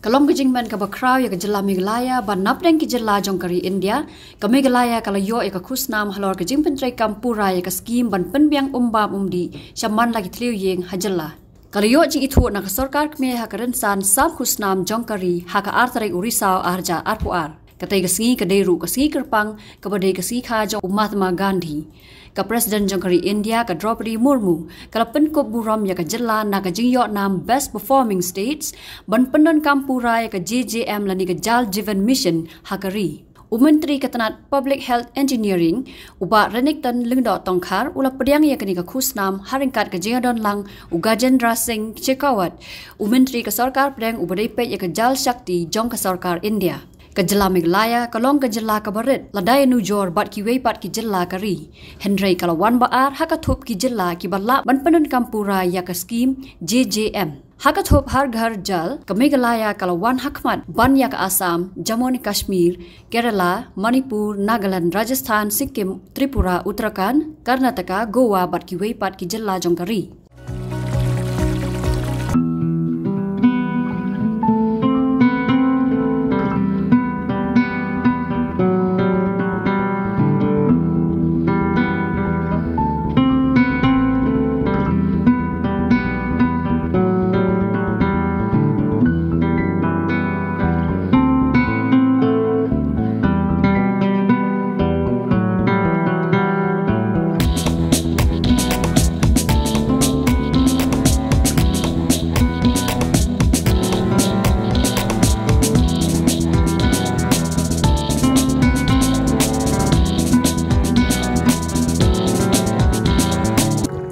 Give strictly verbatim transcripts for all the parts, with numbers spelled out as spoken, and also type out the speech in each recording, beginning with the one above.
Ka long ka jingmen kaba khraw ïa ka jylla Meghalaya, ba napdeng ki jylla jong ka ri India, ka Meghalaya ka la ïoh ïa ka khusnam halor ka jingpyntreikam pura ïa ka skim ban pynbiang um bam um dih sha man la ki thliew ïing ha jylla. Ka la ïoh jingithuh na ka sorkar kmie ha ka rynsan sam khusnam jong ka ri ha ka ar tarik u Risaw ar hajar arphew ar. Katei ka sngi ka dei ruh ka sngi kyrpang kaba dei ka sngi kha jong u Mahatma Gandhi. Ka President jong ka ri India, ka Droupadi Murmu, ka la pynkup burom ïa ka jylla na ka jingïoh nam Best Performing States ban pyndonkam pura ïa ka J J M lane ka Jal Jeevan Mission ha ka ri. U Myntri ka tnat Public Health Engineering, u Bah Renikton Lyngdoh Tongkhar, u la pdiang ïa kane ka khusnam ha ryngkat ka jingïadon lang u Gajendra Singh Shekhawat, u Myntri ka Sorkar Pdeng uba dei peit ïa ka Jal Shakti jong ka Sorkar India. Ka jylla Meghalaya ka long ka jylla kaba rit lada ïanujor bad kiwei pat ki jylla ka ri. Hynrei ka la wan ba ar ha ka thup ki jylla kiba lah ban pyndonkam pura ïa ka skim J J M. Ha ka thup Har Ghar Jal, ka Meghalaya ka la wan ha khmat ban ïa ka Assam, Jammu and Kashmir, Kerala, Manipur, Nagaland, Rajasthan, Sikkim, Tripura, Uttarakhand, Karnataka, Goa bad kiwei pat ki jylla jong ka ri.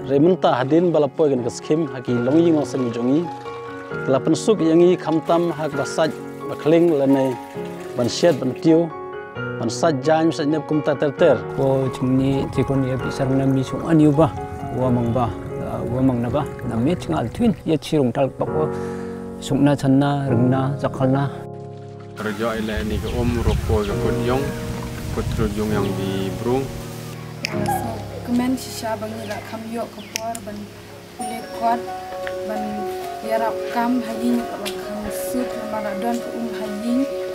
Re mynta hadien ba la poi kane ka skim ha ki longïing longsem jong ngi, ka la pynsuk ïa ngi khamtam ha kaba sait ba khlieng lane ban shet ban tiew, ban sait jaiñ sait nep kumta ter ter. Ko chingni chikon ïa phi sarna mi sung ani uba, wa mang ba, wa mang na ba, na me chingal twin ïa chirung tal pak wa sung na channa rengna zakalna. Rjoh ila ni ka um roko ka kut yong, kut rujung yang di brung. Kmen shisha ba ngi la kham ïoh ka por ban pule kot, ban ïarap kam ha ïing, ka ba kham suk, namar la don ka um ha ïing.